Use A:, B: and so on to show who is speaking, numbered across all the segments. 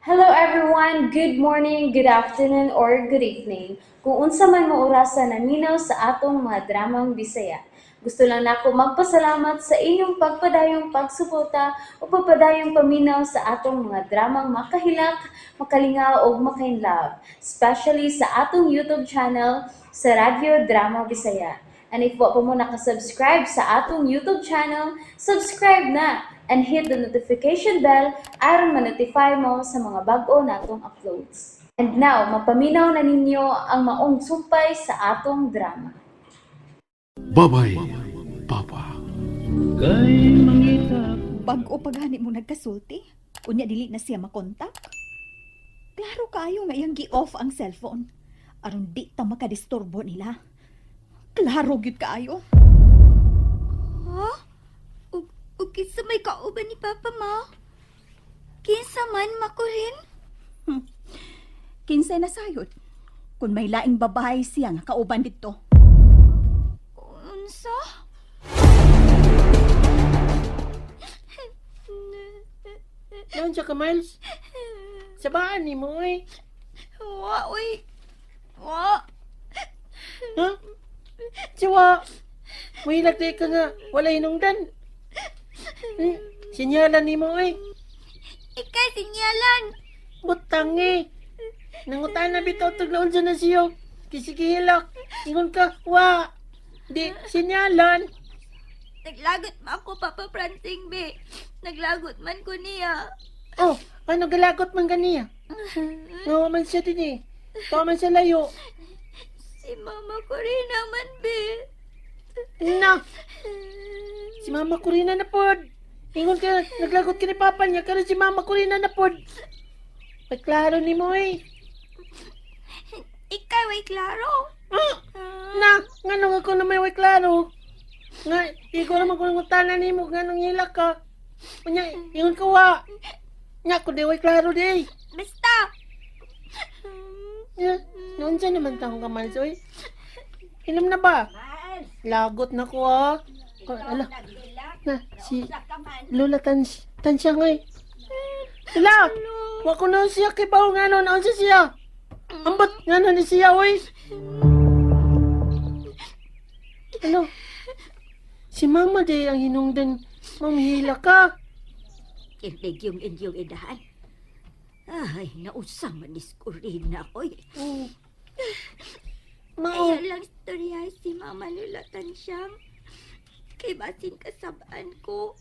A: Hello everyone! Good morning, good afternoon, or good evening. Kung unsa man mo orasa naminaw sa atong mga dramang Bisaya. Gusto lang nako magpasalamat sa inyong pagpadayong pagsuporta o pagpadayong paminaw sa atong mga dramang makahilak, makalingaw ug makainlove, especially sa atong YouTube channel sa Radyo Drama Bisaya. And if wa pa mo nakasubscribe sa atong YouTube channel, subscribe na and hit the notification bell aron ma-notify mo sa mga bag-o natong uploads. And now, mapaminaw na ninyo ang maong sumpay sa atong drama.
B: Babay, Papa.
C: Bag-o pa gani mo nagkasulti. Unya dili na siya makontak. Klaro kaayo nga iyang gi-off ang cellphone aron di ta makadisturbo nila. Klaro gyud kaayo.
D: Ha? Ug kinsa may kauban ni Papa, ma? Kinsa man, makuhin?
C: Kinsay na sayod kung may laing babae siya nga kauban didto.
D: Unsa?
E: Naon siya ka, Miles? Sabaan ni mo, eh.
D: Wa, uy. Wa.
E: Ha? Siwa. Mahilak di ka nga. Wala hinungdan. Sinyalan ni mo, eh.
D: Ikay, sinyalan.
E: Butang, eh. Nangutan na bitaw taglaon siya na siyo. Kisikihilak. Ingon ka, wa. Di, sinyalan.
D: Naglagot man ako, Papa Prancing, be. Naglagot man ko niya.
E: Oh, ano galagot man ganiya? Ngawa man siya din eh. Tawa man siya layo.
D: Si Mama ko rin naman, be.
E: Na! Si Mama Corina na pod. Ingon ka, naglagot ka ni Papa niya, karon si Mama Corina na pod. Ay, klaro ni mo eh.
D: Ikay, way klaro.
E: Ah! Na, nganong ako na may way klaro. Nga, ikaw naman kung ngutana ni mo, nganong hilak ka. Unya, ingon ka wa. Nya, kung di way klaro di.
D: Basta.
E: Ya, noon siya naman taong kamal, oy. Inom na ba? Lagot na ko ah. Oh, ala, na, si Lola Tans, Tansya ngay. Lola, wa ko na siya kay bawo nga nun, naon siya siya. Ambot, nga nun ni siya, oy. Ano? Si Mama day ang hinungdan, mamihila ka.
F: Kilig yung inyong inahan. Ay, nausa man iskurina ko eh.
E: Oh. Mao,
D: Kaya lang storya si Mama Lola Tansyang. Kay basin kasabaan ko.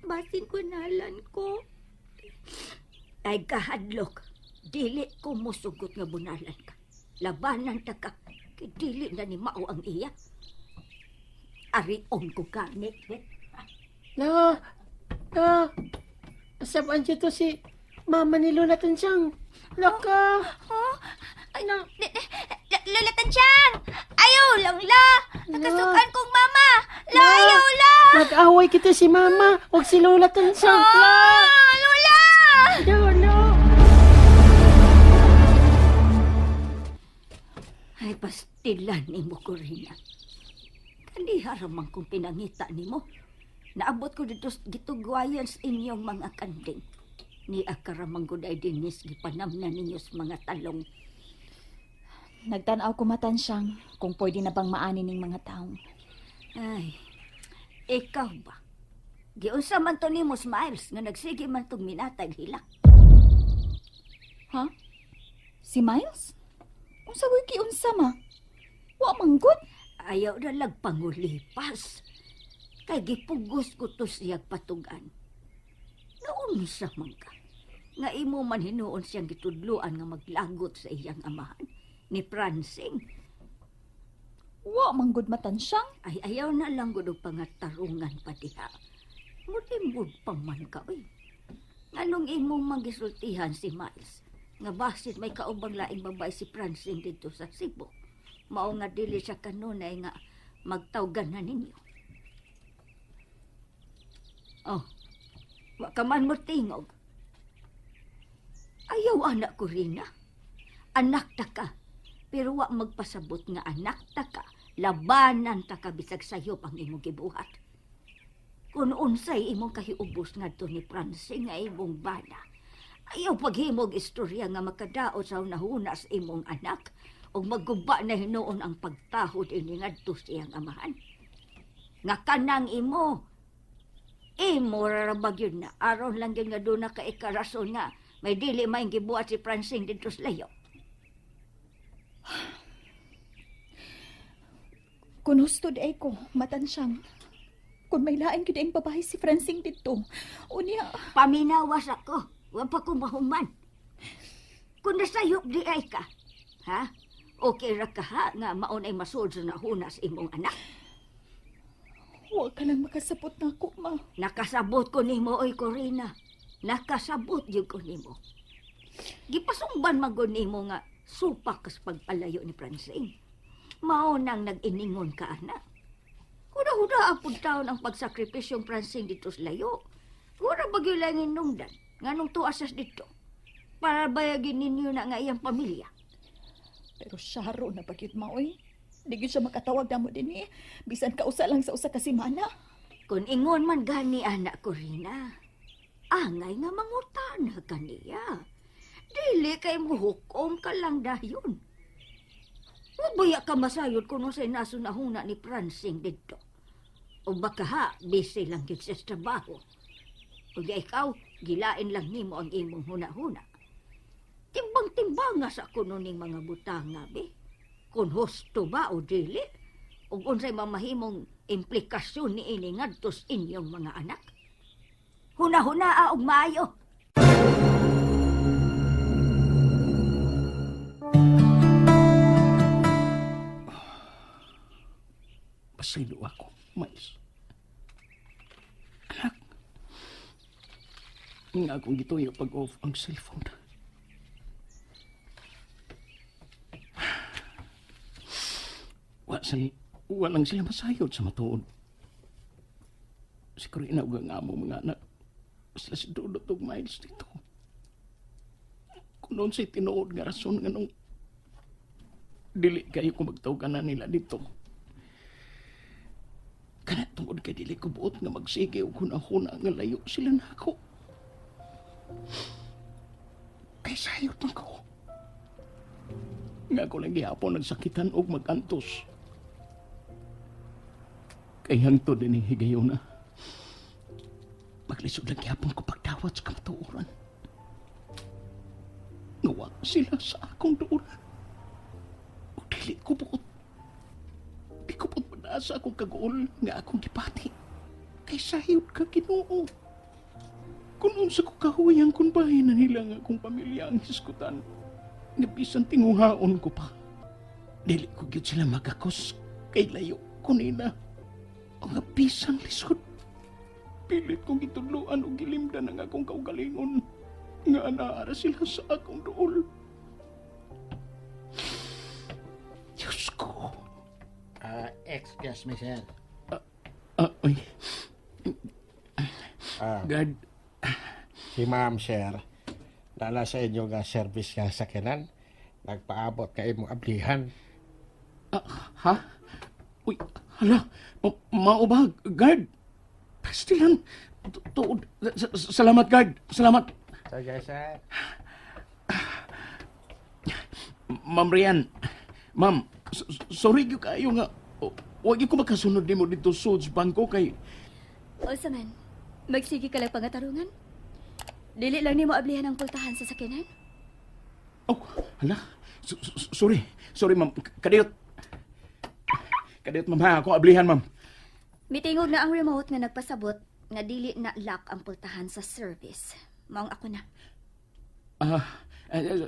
D: Basin kunalan ko.
F: Ay kahadlok, dili ko musugot nga bunalan ka. Labanan ta ka, kay dili na ni mao ang iya. Arion ko gani, eh.
E: na, na, asabaan siya to si Mama ni Lola Tansyang. Laka.
D: Huh? Ay,
E: Na.
D: Lola Tansyang! Ayaw lang la! Nakasukan kong mama! La,
E: La.
D: ayaw la!
E: Mag-away kita si Mama, wag si Lola Tansyang. La!
D: Ah, Lola!
E: Lola!
F: Ay, pastilan ni mo, Corina. Kaniha ramang kong pinangita ni mo. Naabot ko dito sa gitugwayan sa inyong mga kanding. Ni akaramang gud ay dinis gipanamna ninyo sa mga talong.
C: Nagtan-aw ko matansyang kung pwede na bang maani ning mga taong.
F: Ay, ikaw ba? Giunsa man to nimo, Smiles, nga nagsige man tong minatag hilak.
C: Ha? Si Miles? Unsa ko'y giunsa ma? Wa man gud.
F: Ayaw na lagpangulipas. Kay gipugos ko to siyag patugan. Naunsa man ka. Nga imo man hinuon siyang gitudluan nga maglagot sa iyang amahan ni Prancing.
C: Wa man gud matansyang.
F: Ay ayaw na lang gud og pangatarungan pa diha. Mutimod pa man ka, oy. Nganong imong manggisultihan si Miles? Nga basit may kaubang laing babae si Francine dito sa Cebu. Mao nga dili siya kanunay nga magtawgan na ninyo. Oh, wa ka man mo tingog. Ayaw anak ko rin. Anak ta ka. Pero wa magpasabot nga anak ta ka. Labanan ta ka bisag sayop ang imong gibuhat. Kung unsay imong kahiubos ngadto ni Francine nga imong bana. Ayaw paghimog istorya nga makadaot sa hunahuna sa imong anak ug magguba na hinuon ang pagtahod ini ngadto sa iyang amahan. Nga kanang imo, imo rarabag yun na aron lang yun nga doon na ka ikarason nga may dili may gibuhat si Francine dito sa layo.
C: Kung husto di ay ko, matansyang. Kung may lain gyud ang babae si Francine dito. Unya,
F: Paminawas ako. Wa pa ko mahuman. Kung nasayop di ay ka, ha? Okay ra ka ha nga maunay masuod sa nahuna sa imong anak.
C: wa ka lang makasapot na ako, ma.
F: Nakasabot ko nimo oy Corina. Nakasabot gyud ko nimo. Gipasumban man gud nimo nga supak kas pagpalayo ni Francine. Mao nang nag-iningon ka ana. Huda-huda ang pugtaon ang pagsakripisyong Francine dito sa layo. Wala ba gyud lang inungdan nganong tuasas dito? Para bayagin ninyo na nga iyang pamilya.
C: Pero syaro na ba gyud ma, oy. Di gyud siya makatawag namo dinhi. Bisan kausa lang sa usa ka semana.
F: Kung ingon man gani anak Corina, angay nga mangutana kaniya. Dili kay muhukom ka lang dayon. Mabaya ka masayod kung unsay nasunahuna ni Francine didto. O baka ha, busy lang gyud siya sa trabaho. O di ikaw, gilain lang nimo ang imong huna-huna. Timbang-timbang nga sa kuno ning mga butanga, be. Kung husto ba o dili, ug unsay mamahimong implikasyon niini ngadto sa inyong mga anak. Huna-hunaa og maayo.
B: Pasaylo ako, Miles. Anak, nga akong gituyo pag-off ang cellphone. Wa sal, walang sila masayod sa matuod. Si Corina ug ang amo mga anak. Sila si Dudot ug Miles dito. Kung noon sa'y tinuod nga rason nga nung dili kayo kung magtawag na nila dito. Kana tungod kay dili ko buot nga magsige og hunahuna nga layo sila nako. Kay sayot man ko. Nga ako lang gihapon nagsakitan og magantos. Kay hangtod din higayona. Maglisod lang gihapon ko pagdawat sa kamatuoran. Nga sila sa akong duol. O dili ko buot. Di ko buot madaa sa akong kaguol nga akong gipati. Kay sayod ka Ginoo. Kung unsa ko kahuyan kung bahin na nila nga akong pamilya ang hisgutan. Nga bisan tinguhaon ko pa. Dili ko gyud sila magakos kay layo ko nila. O nga bisan lisod. Pilit kong gitudloan og gilimdan ang akong kaugalingon. Nga anaara sila sa akong duol. Diyos ko.
G: Excuse me, sir.
B: Ah, ay.
G: Ah,
B: God,
G: si ma'am, sir. Nala sa inyo nga service nga sakyanan. Nagpaabot ka imong ablihan.
B: Ah, ha? Uy, hala, mao ba, guard? Pastilan. Tuod. Salamat, guard. Salamat.
G: Sige, sir.
B: Ma'am Rian, ma'am, sorry gyud kaayo nga wa gyud ko makasunod nimo dito sa bangko kay
D: Unsa man, magsige ka lang pangatarungan. Dili lang nimo ablihan ang pultahan sa sakyanan.
B: Oh, hala. Sorry. Sorry, ma'am. Kadiyot. Kadiyot, ma'am, ha. Ako ablihan, ma'am.
D: Mitingog na ang remote nga nagpasabot nga dili na lock ang pultahan sa service. Maong ako na.
B: Ah,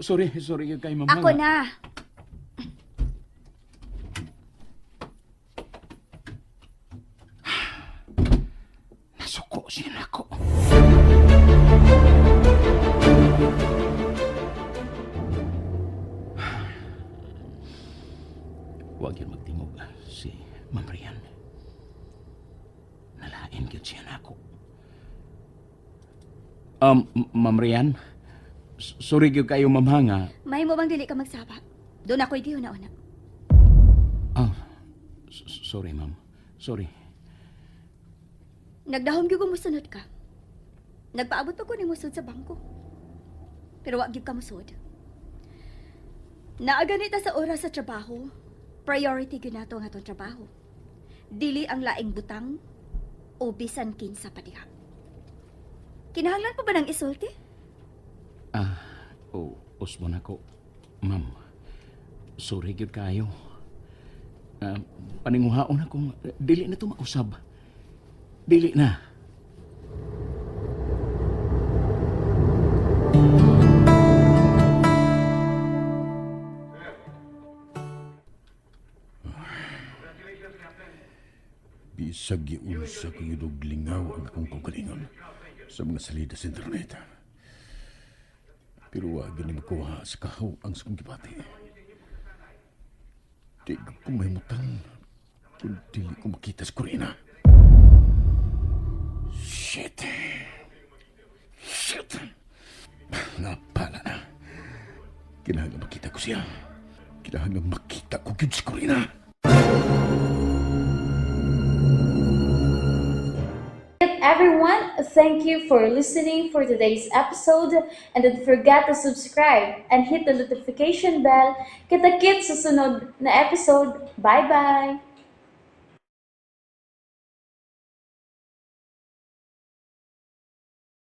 B: sorry, sorry gyud kay ma'am. ha,
D: Ako
B: nga.
D: na.
B: Nasuko siya nako. Huwag yun magtingog si Ma'am Rian. Nalain gyud siya nako. Ma'am Rian, sorry gyud kayo ma'am ha nga.
D: Mahimo bang dili ka magsaba? Doon ako'y gihuna-una.
B: Ah, sorry ma'am. Sorry.
D: Nagdahom gyud ko mosunod ka. Nagpaabot pa ko nimo sud sa bangko. Pero wa gyud ka musod. Naa ganita sa oras sa trabaho, priority gyud nato ang atong trabaho. Dili ang laing butang o bisan kinsa pa diha. Kinahanglan pa ba ng isulti?
B: Ah, oh, usbon ako. Ma'am, sorry gyud kayo. Ah, paninguhaon akong dili na to mausab. Dili na.
H: Bisag giunsa ko yun og lingaw ang akong kaugalingon sa mga salida sa internet. Pero wa gani makuha sa kahaw ang sa kong gibati. Di ko mahimutang kung dili ko makita sa Corina. Shit! Shit! Napala na. Kinahanglan makita ko siya. Kinahanglan makita ko gyud si Corina.
A: Everyone, thank you for listening for today's episode and don't forget to subscribe and hit the notification bell. Kita-kits sa sunod na episode. Bye-bye!